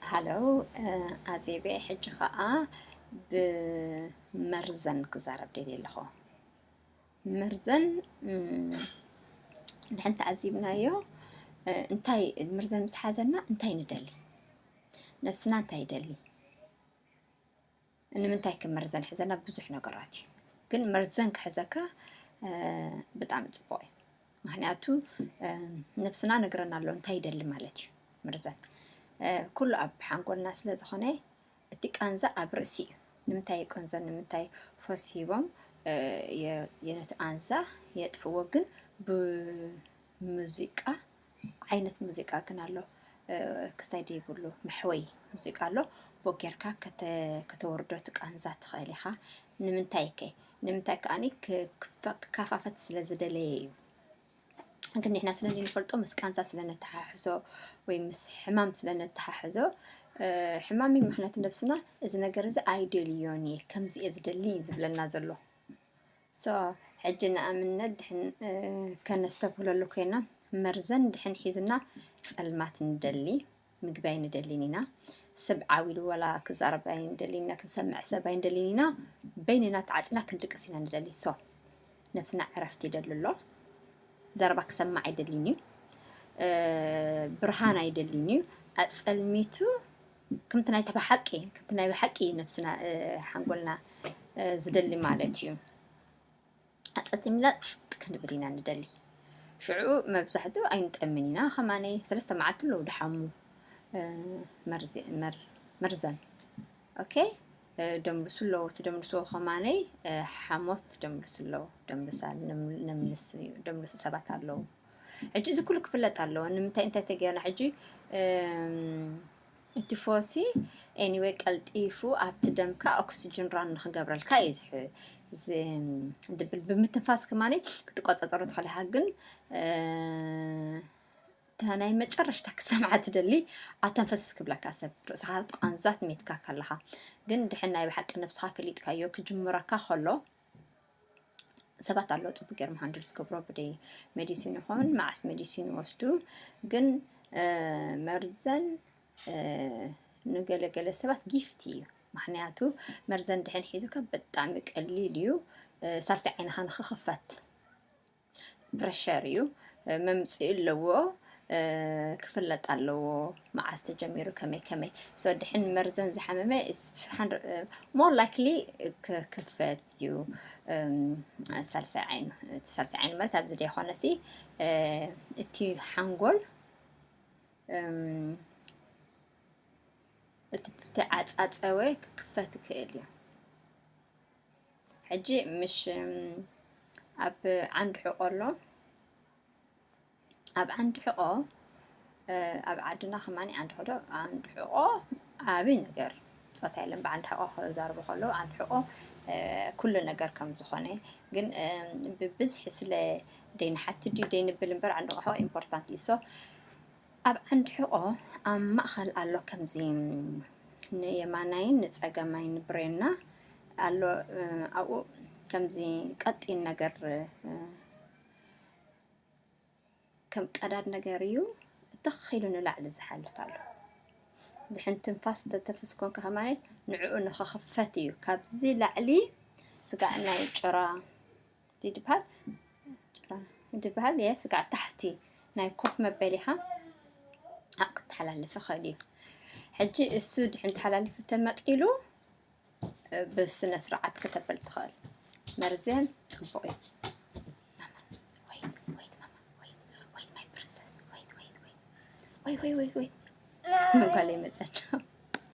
ሃሎ፣ ኣዜበ፣ ሕጂ ኸኣ ብመርዘን ክዛረብ ደልየ ኣለኹ። መርዘን፣ እም፣ ንሕን ተዓዚብናዮ፣ እ፣ እንታይ መርዘን ምስ ሓዘና እንታይ ንደሊ? ነብስና እንታይ ይደሊ? ንምንታይ ከም መርዘን ሕዘና? ብዙሕ ነገራት እዩ። ግን መርዘን ክሕዘካ፣ እ፣ ብጣዕሚ ጽቡቕ እዩ። ምኽንያቱ፣ እ፣ ነብስና ነግረና ኣሎ እንታይ ይደሊ ማለት እዩ መርዘን። እ፣ ኩሉ ኣብ ሓንጎልና ስለ ዝኾነ እቲ ቃንዛ ኣብ ርእሲ እዩ። ንምንታይ የቀንዘን? ንምንታይ ፈስ ሂቦም፣ እ፣ የ-፣ የነቲ ቃንዛ የጥፍዎ? ግን ብሙዚቃ፣ ዓይነት ሙዚቃ ግን ኣሎ፣ እ፣ ክስታይ ደይብሉ መሕወይ ሙዚቃ ኣሎ። ብኡ ጌርካ ከተ-፣ ከተወርዶ እቲ ቃንዛ ትኽእል ኢኻ። ንምንታይ ከ? ንምንታይ ከኣኒ ክ-፣ ክፋ-፣ ክካፋፈት ስለ ዝደለየ እዩ። ግን ንሕና ስለ ንፈልጦ ምስ ቃንዛ ስለ ነተሓሕዞ ወይ ምስ ሕማም ስለ ነተሓሕዞ፣ እ፣ ሕማም እዩ ምኽንያቱ ነብስና እዚ ነገር እዚ ኣይደልዮን እየ፣ ከምዚ እየ ዝደሊ እዩ ዝብለና ዘሎ። ሶ፣ ሕጂ ንኣብነት ድሕን፣ እ፣ ከነስተብህለሉ ኮይና መርዘን ድሕን ሒዙና ጸልማት ንደሊ፣ ምግቢ ኣይንደልን ኢና። ሰብ ዓው ኢሉ ዋላ ክዛረብ ኣይንደልን ኢና፣ ክንሰምዕ ሰብ ኣይንደልን ኢና። በይንና ተዓጺና ክንድቅስ ኢና ንደሊ። ሶ፣ ነብስና ዕረፍቲ ይደሊ ኣሎ። ዘረባ ክሰምዕ ኣይደልን እዩ። እ፣ ብርሃን ኣይደልን እዩ። ኣጸልሚቱ ከምቲ ናይ ብሓቂ፣ ከምቲ ናይ ብሓቂ ነብስና፣ እ፣ ሓንጎልና፣ እ፣ ዝደሊ ማለት እዩ። ኣጸልሚና ጽጥ ክንብል ኢና ንደሊ። ሽዑ መብዛሕትኡ ኣይንጠምን ኢና። ከማነይ ሰለስተ መዓልቲ ኣለዉ ድሓሙ፣ እ፣ መርዚ-፣ መር-፣ መርዘን። ኦኬ፣ እ፣ ደምልሱ ኣለዉ። እቲ ደምልስዎ ከማነይ፣ እ፣ ሓሞት ደምልሱ ኣለዉ። ደምልሳ፣ ነም-፣ ነምልስ እዩ። ደምልሱ ሰባት ኣለዉ። ሕጂ እዚ ኩሉ ክፍለጥ ኣለዎ። ንምንታይ፣ እንታይ ተገይርና ሕጂ፣ እም፣ እቲ ፎሲ ኤኒወይ ቀልጢፉ ኣብቲ ደምካ ኦክስጅን ራን ንክገብረልካ እዩ ዝሕ-፣ ዝ-፣ ዝብል ብምትንፋስ ከማኒ ክትቆጻጸሮ ትኽእል ኢኻ። ግን፣ እ፣ እታ ናይ መጨረሽታ ክሰምዓ ትደሊ ኣተንፈስ ክብለካ ሰብ ርእስኻ ቋንዛት ሜትካ ከለኻ። ግን ድሕን ናይ ብሓቂ ነብስኻ ፈሊጥካዮ ክጅምረካ ከሎ ሰባት ኣለዉ ጽቡቅ ገይሮም ሃንድል ዝገብሮ ብደይ ሜዲሲን ይኹን መዓስ ሜዲሲን ይወስዱ። ግን፣ እ፣ መርዘን፣ እ፣ ንገለገለ ሰባት ጊፍት እዩ። ምኽንያቱ መርዘን ድሕን ሒዙካ ብጣዕሚ ቀሊል እዩ፣ እ፣ ሳልሳይ ዓይንኻ ንኽኽፈት ፕረሸር እዩ፣ እ፣ መምጽኢ ኣለዎ፣ እ፣ ክፍለጥ ኣለዎ፣ መዓስ ተጀሚሩ፣ ከመይ ከመይ። ሶ ድሕን መርዘን ዝሓመመ is hundred፣ እ፣ more likely ክክፈት እዩ። እም፣ ሳልሳይ ዓይኑ፣ እቲ ሳልሳይ ዓይኑ ማለት ኣብዚ ደይኮነሲ፣ እ፣ እቲ ሓንጎል፣ እም፣ እቲ ተዓጻጸወ ክክፈት ይክእል እዩ። ሕጂ ምሽ፣ እም፣ ኣብ ዓንዲ ሕቆ ኣሎ። ኣብ ዓንዲ ሕቆ፣ እ፣ ኣብ ዓድና ከማኒ ዓንዲ ሕቆ፣ ዓንዲ ሕቆ ዓቢ ነገር እዩ። ጾታ የለን ብዓንዲ ሕቆ ክዛረቡ ከለዉ፣ ዓንዲ ሕቆ፣ እ፣ ኩሉ ነገር ከም ዝኾነ፣ ግን፣ እ፣ ብብዝሒ ስለ ደይንሓትት ድዩ ደይንብል እምበር፣ ዓንዲ ሕቆ ኢምፖርታንት እዩ። ሶ፣ ኣብ ዓንዲ ሕቆ ኣብ ማእከል ኣሎ ከምዚ ንየማናይን ንጸጋማይን ብሬንና ኣሎ፣ እ፣ ኣብኡ ከምዚ ቀጢን ነገር፣ እ፣ ከም ቀዳድ ነገር እዩ፣ ትኽ ኢሉ ንላዕሊ ዝሓልፍ ኣሎ። ድሕን ትንፋስ ተተንፍስ ኮንካ ከማኒ ንዕኡ ንኽኽፈት እዩ። ካብዚ ላዕሊ ስጋዕ ናይ ጭራ ድበሃል፣ ጭራ ድበሃል፣ የ ስጋዕ ታሕቲ ናይ ኮፍ መበሊኻ ኣብ ክተሓላልፍ ይኽእል እዩ። ሕጂ እሱ ድሕን ተሓላሊፉ ተመቂሉ፣ እ፣ ብስነ ስርዓት ከተበል ትኽእል። መርዘን ጽቡቕ እዩ። ማማ፣ ወይት፣ ወይት፣ ማማ፣ ወይት፣ ወይት፣ ማይ ፕሪንሰስ፣ ወይት፣ ወይት፣ ወይት። ወይ፣ ወይ፣ ወይ፣ ወይ። ጓለይ መጸች።